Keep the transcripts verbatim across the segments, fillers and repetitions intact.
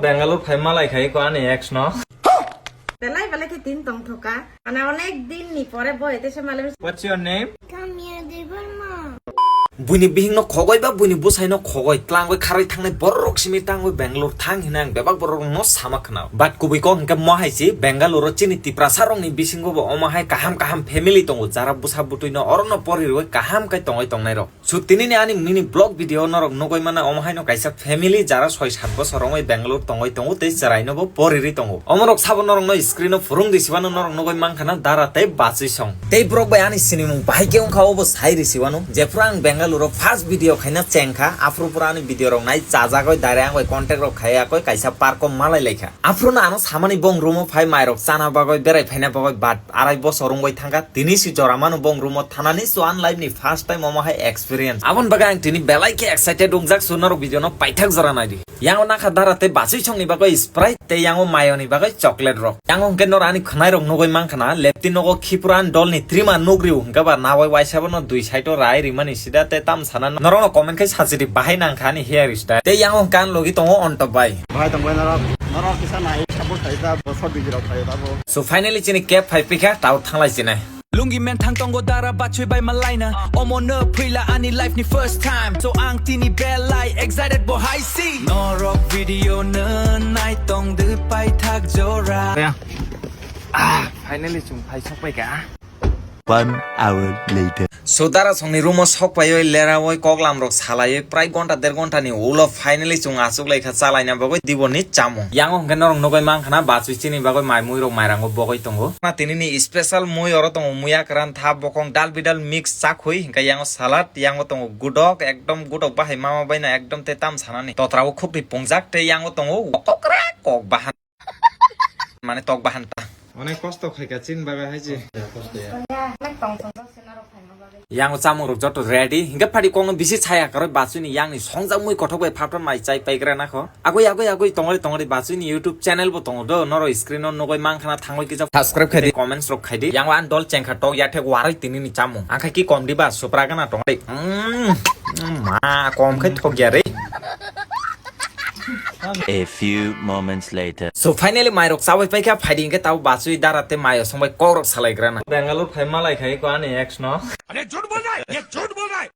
Bangalore phai malai khai ko ani ex no. Belai belai khe tin tong thoka. Ana onek din ni pore bo ete se malai. What's your name? Kamya Debbarma. Buini bihing no khogoi ba buini bwsai no khogoi tlangoi kharwi thangnai borok simi tangoi Bangalore thang hinwi ang bebak borok no sama khna. But kubui kok hwnkhe mo hai si Bangalore o chini Tiprasa rok ni bisingo bo omo hai kaham kaham family tongo jara bwsa bwtwi no oro no pori rwui kaham khe tongoi tongnai rok. So, tinini ani nini vlog video norok nugui mana omo haino kaisa family jara soi sat bosor wngwi Bangalore tongwi tongo tei chwraino bo poriri tongo. Omorok sabo norokno screen o phurung di sibano norok nugui mankha na dara tei bachwi song. Tei borok bai ani sinimung bahai khe wngkha obo sai ri sibano. Jephuru ang Bangalore o first video khaina chengkha, aphuru phuru ani video rok nai chajagoi direct ang bai contact rok khaiya koi kaisa park o malai laikha. Aphuru no ano samani bong room o phai mairok chana bagoi berai phaina bagoi but arai bosor wngwi thangkha, tini si jora mano bong room o thanani chuan life ni first time omo hai experience. Aboni bagwi ang tini belai khe excited wngjak, so norok video no paithak jora naidi. Yango nakha dara tei bachwi songni bagwi Sprite tei yango mayoni bagwi chocolate rok. Yango hwnkhe nor ani khwnai rok nugui mankha na, lepti nogo khipura ani dol ni trima nugriu hwnkhe ba nawai waisa bono dui side o rai rimani sida tei tam sana norok no comment khai sajidi bahai nangkha ani hair style. Tei yango hwnkhe ani logi tongo Onto bai. Bahai tongbai norok, norok kisa nai support khai ta, bo short video rok khai ta bo. So finally chini cab phai pikha tao thanglai chinai. Lungi menthang tongo dara bachwi bai malaina. Omo no phuila ani life ni first time. So ang tini belai excited bo hai si. Norok video no nai tong de pai thak jora. Ah, finally chung phai sok pai ka. One hour later. So dara songni room o sok paioi leraoi koklam rok salaioi prai gonta der gonta ni ulo finally chung achuk laikha chalaina bagwi dibor ni chamung. Yango hwnkhe norok nugui mankha na bachwi chini bagwi mai mui rok mairango bogoi tongo. Na tini ni special mui oro tongo muya kwran tha bokong dal bidal mix chakhui hwnkhe yango salad yango tongo gudok ekdom gudok bahai mama bai no ekdom tei tam sanani totra o khukri pungjak tei yango tongo kokra kok bahan. Mane tok bahan ta. Onek kosto khaika chin baga hai je. Yang chamung rok joto ready. Hingke phadi kongno bisi chaya karoi bachuni yang ni songjak mui kothok bai phatron mai chai paigra nakho. Agoi agoi agoi tongori tongori bachuni YouTube channel bo tongo do. Noro screen o nogoi mangkhana thangoi kisa subscribe khai di. Comments rok khai di. Yang an dol chengkha tok ya thek waroi tini ni chamung. Angkha ki kom di ba supra gana tongori. Mm, mm, ma kom khai thok ya re. A few moments later. So finally mairok chabai paikha phaidi hingke tabo bachwi dara tei mayo songbai kokrok salaigrana. Bangalore phai malai khai ko ani ex no. अरे झूठ बोल रहा है, ये झूठ बोल रहा है।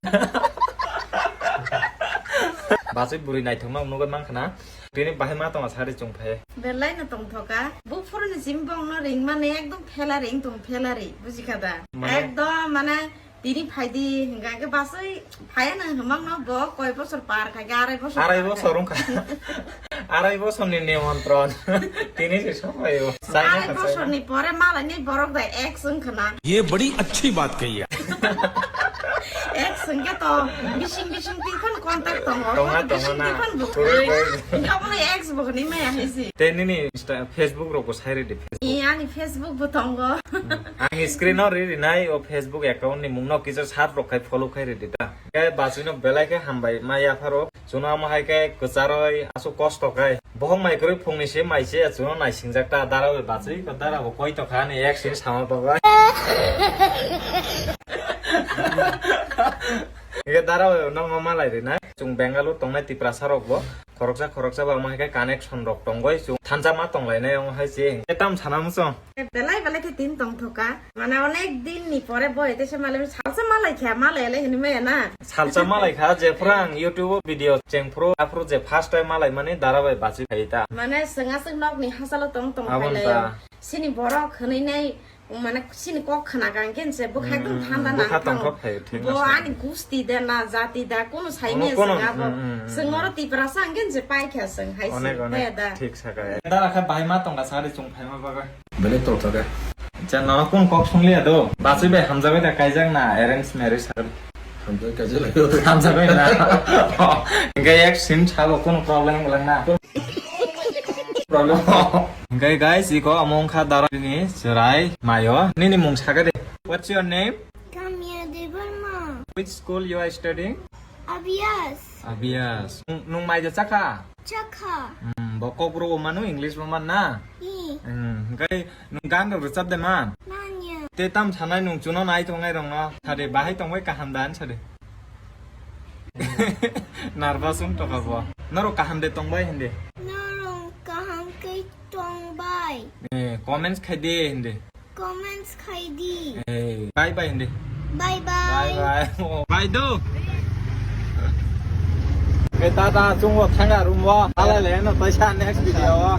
Bachwi bwrwi naithokma nugwi mankha na. Tini bahai ma tonga sari chung phai. Belai no tongthoka. Buphuru ni sim bong no ring mani ekdom phela ring tong phela ri bujikha da. Mane? Ekdom mane Tini phaidi hingka khe basai phaya nang himang no bo koi bosor par khai khe arai bosor. Arai par bosor khai. Wngkha. Arai bosor ni nemontron. Tini se sopayo. Arai bosor ni pore malai ni borok da ex wngkha na. ये बड़ी अच्छी बात कही है। Ex wngkhe to bising bising twi phano contact tongo. Tonga, tongo na. Bising twi phano bo kwrwi. Kwrwi, kwrwi. Hingka bono ex bo hwnwi maya hai se. Te nini Insta, Facebook rok bo sai rwdi. Ee, ani Facebook bo tongo. Ang screen o ri rinai o Facebook account ni mung no kisa search rok khai follow khai rwdi da. Khe bachwi no belai khe hambai ma yapharo. Chwngno amo hai khe kwcharwi aswk kosto khai. Bohok mai kwrwi phungni se mai se chwngno naisingjak ta dara bai bachwi ko dara bo koi tokha ani ex se sama bagwi. Khe dara bai no ma malai rinai. Chwng Bangalore tongnai Tiprasa rok bo. Khoroksa khoroksa ba omo hai khe connection rok tongoi chwng thansa ma tonglainai omo hai se. Khe tam sana muchung? Belai belai khe tin tongthoka. Mane onek din ni pore bo ete se malai salsa malai kha malai le hinwi maya na. Salsa malai kha je phrang YouTube o video cheng phuru aphuru je first time malai mani dara bai bachwi khai ta. Mane swng aswk nok ni hachalo tong tong Aboni khailai ta. Sini borok hwnwi nai Mane sini kok khna kang khe se bwkha ekdom thanda nang thango. Bwkha tongthok phaio, thik no. Bo ani gusti de na, jati da, kunu sai me swnga bo. Swngo ro Tiprasa ang khe se pai kha swng hai se. Onek, onek. He da. Thik saka. Dara kha bahai ma tongka sari chwng phaima bagwi. Belai tongthok khe. Cha no kun kok sung liya do. Bachwi bai hamjabai da kaijak na arrange marriage sari. Hamjabai kaijak lai. Hamjabai na. Hingke ek sin sabo kunu problem wnglang na. Problem. Hingke guys, iko amo wngkha dara ni chwrai mayo. Nini mung saka de. What's your name? Kamya Debbarma. Which school you are studying? Abias. Abias. Nung, nung mai ja chakha? Chakha. Hmm, bo kok bro manu English bo man na? Hi. Hmm, hingke nung gan rok rwchap de man? Nanya. Te tam sanai nung chuno nai tongnai rong no. Sade bahai tongbai kaham dan sade. Nervous wng tokha bo. Norok kaham de tongbai hindi. Norok Comments khai de hindi. Comments khai di. Hey, bye bye hindi. Bye bye. Bye bye. Bye do. Ke tata chungo thanga room wo. Ala le no paisa next video.